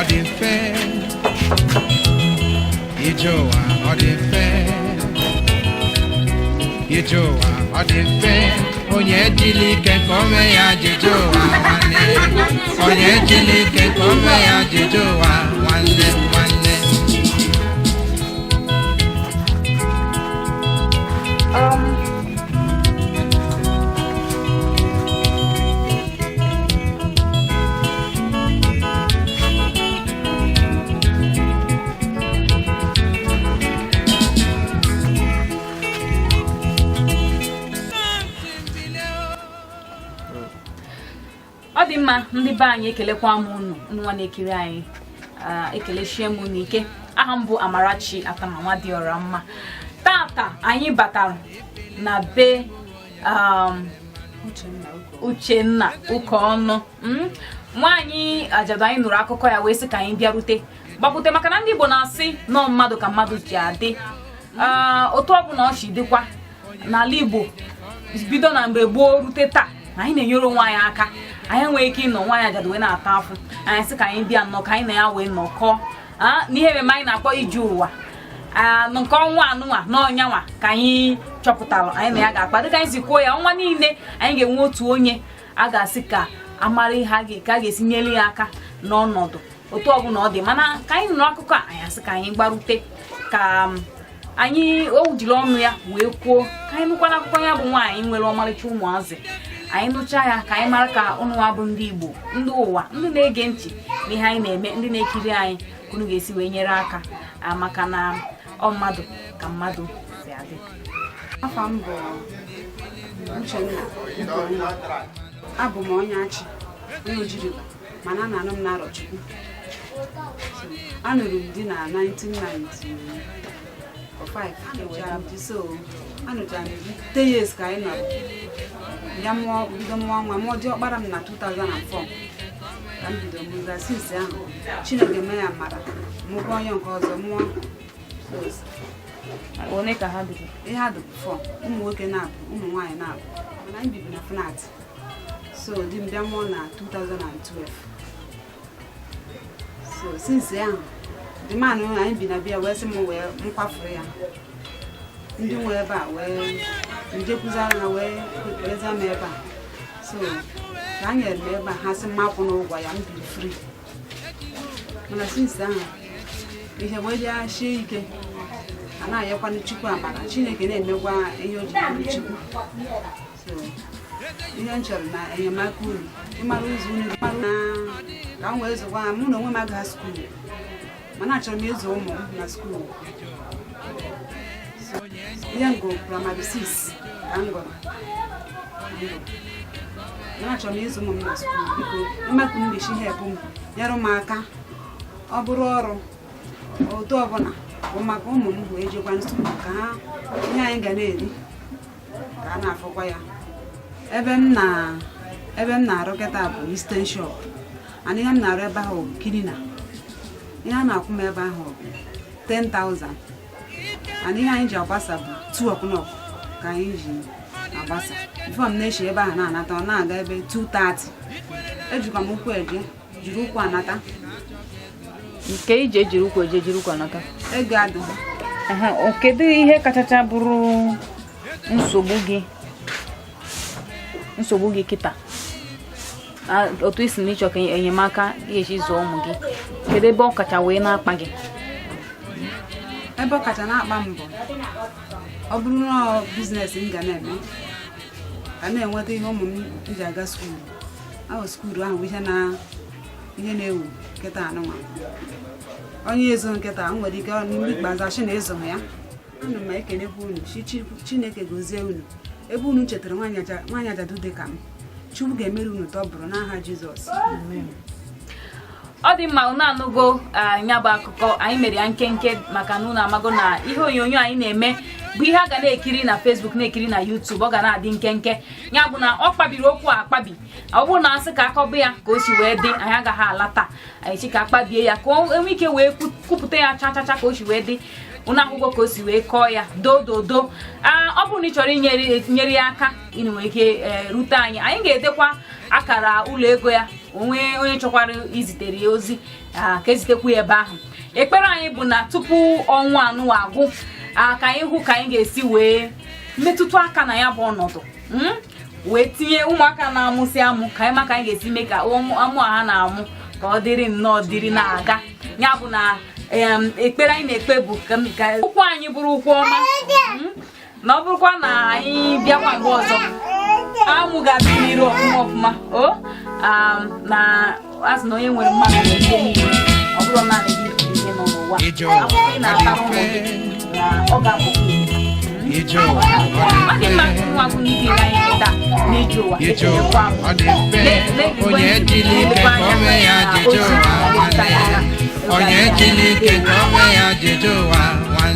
dị mfe, ije ụwa ọ dị mfe, ije ụwa ọ dị mfe. Onye ejila ike ka o mee ya jije ụwa nwanne, onye ejila ike ka o mee ya jije ụwa nwanne nwanne. Ọ dị mma, ndị be anyị, ekelekwa m unu nwa na-ekiri anyị. Ekelechie m unu ike. Aha m bụ Amarachi Atama Nwadịọra mma. Tata anyị batara na be Uchenna Ụkọnụ, Nwaanyị ajadu anyị nụrụ akụkọ ya wee sị ka anyị bịarute gbakwute, maka na ndị Igbo na-asị nọọ mmadụ ka mmadụ ji adị. Otu ọbụla ọ si dịkwa n'ala Igbo, bido na mgbe gboo rute taa, na anyị na-enyere onwe anyị aka. Anyị enweghị ike ịnọ nwaanyị ajadu wee na-ata afụ. Anyị sị ka anyị bịa nnọọ, ka anyị na ya wee nọkọọ n'ihe ememe anyị na-akpọ ije ụwa nke ọnwa anụnwa n'ọnyanwa ka anyị chọpụtara anyị na ya ga-akpa. Dịka anyị si kwuo ya, ọnwa niile anyị ga-enwe otu onye a ga-asị ka amara ihe ka a ga-esi nyere ya aka n'ọnọdụ otu ọbụla ọ dị. Mana ka anyị nụrụ akụkọ a, anyị asị ka anyị gbarute ka anyị o jiri ọnụ ya wee kwuo, ka anyị nụkwa n'akụkọ ya bụ nwaanyị nwere ọmarịcha ụmụazị. Anyị nụcha ya, ka anyị mara ka ụnụnwa bụ ndị Igbo, ndị ụwa, ndị na-ege ntị n'ihe anyị na-eme, ndị na-ekiri anyị, unu ga-esi wee nyere aka, maka na ọ mmadụ ka mmadụ si adị. Afa m bụ Uchenna Ugonwa. Abụ m onye Achị, onye Oji River, mana a na-anụ m n'Arọchukwu. Anụrụ m di na 1995. Anụchara m di, so anụchara m di 10 years ka anyị nọrọ ya mụọ, bido mụọ nwa, mụọ diọkpara m na 2004 ka m bido mụza. Since ahụ, Chineke mee ya mara, mụkwa onye nke ọzọ mụọ. So, One ka ha bido? Ihe a dịbụ four, ụmụ nwoke na-abụ, ụmụ nwaanyị na-abụ, mana anyị bibu na flat. So di m bịa mụọ na 2012. So since ahụ, the man anyị bi na bịa wee sị m wee m kwafuru ya ndị nwe ebe a, wee njekwuzara ha, wee wereza m ebe a. So ka a nyere m ebe a, ha sị m akwụ n'ụgwọ ya, m biri free. Mana since ahụ, ihe wee bịa sie ike. A na-ayọkwanụ Chukwu amara, Chineke na-emekwa ihe o ji bụrụ Chukwu. So ihe m chọrọ na enyemaka unu, ịmara ụzọ unu mara na ka m wee zụkwa ha. Mụ na onwe m agaghị school, mana achọrọ m ịzụ ụmụ m na school. So, ihe m gụrụ primary 6 ka m gụrụ. Mana achọrọ m ịzụ ụmụ m na school. Biko, ịmaka unu ga-esi help m, nyere m aka, ọ bụrụ ọrụ otu ọbụla bụ maka ụmụ m wee jekwa school, ka ha ihe anyị ga na-eri ka a na-afụkwa ya. Ebe m na-arụ kịta bụ Eastern Shop, and ihe m na-arụ ebe ahụ bụ cleaner. Ihe a na-akwụ m ebe ahụ bụ 10,000, and ihe anyị ji agbasa bụ 2 o'clock ka anyị ji agbasa. Before m na-eshi ebe ahụ na-anata, ọ na-aga ebe 2:30. Ejikwa m ụkwụ eje, jiri ụkwụ anata. Nke iji ejiri ụkwụ eje, jiri ụkwụ anata? Ego adịghị. Aha, kedu ihe kachacha bụrụ nsogbu gị kịta? Otu isi na ịchọ ka enyemaka ị ga-esi zụọ ụmụ gị, kedu ebe ọ kacha wee na-akpa gị? Ebe ọ kacha na-akpa m bụ ọ bụrụ na ọ business m ga na-eme ka na-enweta ihe ụmụ m ji aga school ahụ. School ahụ bụ ihe na-ewu nkịta anụnwa. Onye ezo nkịta m nwere ike n'ime ikpeazụ achị na ịzụ ya. Ana m ekelekwa unu si Chineke gozie unu ebe unu chetara nwaanyị ajadu dị ka m. Chukwu ga-emere unu tọbụrụ n'aha Jizọs. Ọ dị mma. Unu anụgo nya bụ akụkọ. Anyị mere ya nkenke maka na unu amago na ihe onyonyo anyị na-eme bụ ihe a ga na-ekiri na Facebook, na-ekiri na YouTube. Ọ ga na-adị nkenke. Ya bụ na ọ kpabiri okwu a akpabi. Ọ bụrụ na asị ka akọba ya ka o si wee dị, anyị agaghị alata. Anyị chi ka akpabie ya ka o enwe ike wee kwupụta ya cha cha cha ka o si wee dị. Unu ahụgo ka o si wee kọọ ya do do do. Ọ bụrụ na ị chọrọ inyere ya aka, ị nwere ike rute anyị. Anyị ga-edekwa akara ụlọ ego ya. Onwe onye chọkwara izitere ya ozi, ka ezitekwu ya ebe ahụ. Ekpere anyị bụ na tupu ọnwa anụ agwụ, ka anyị hụ ka anyị ga-esi wee metụta aka na ya bụ ọnọdụ, wee tinye ụmụaka na-amụsị amụ, ka anyị ma ka anyị ga-esi mee ka amụ a ha na-amụ ka ọ dịrị nnọọ dịrị na-aga. Ya bụ na ekpere anyị na-ekpe bụ ka ụkwụ anyị bụrụ ụkwụ ọma, Na ọ bụrụkwa na anyị bịakwa mgbe ọzọ, amụ ga-adị n'iru ọfụma ọfụma. O na a sị na onye nwere mmadụ nwere ihe niile. Ọ bụrụ naanị gị bụ ihe nọ n'ụwa, Ije ụwa akwụkwọ ị na-atara ọ dị ụmụ mfe. gị na ọ ga-abụ Ije ụwa ọ ọ dị dị mma. mfe. Nwa bụ n'ike anyị taa n'ije ụwa. Ije ụwa Ekelekwa m. ọ dị mfe. Onye jiri ike ka o mee ya ajụjụ ụwa nwanne. Onye jiri ike ka o mee ya ajụjụ ụwa nwanne.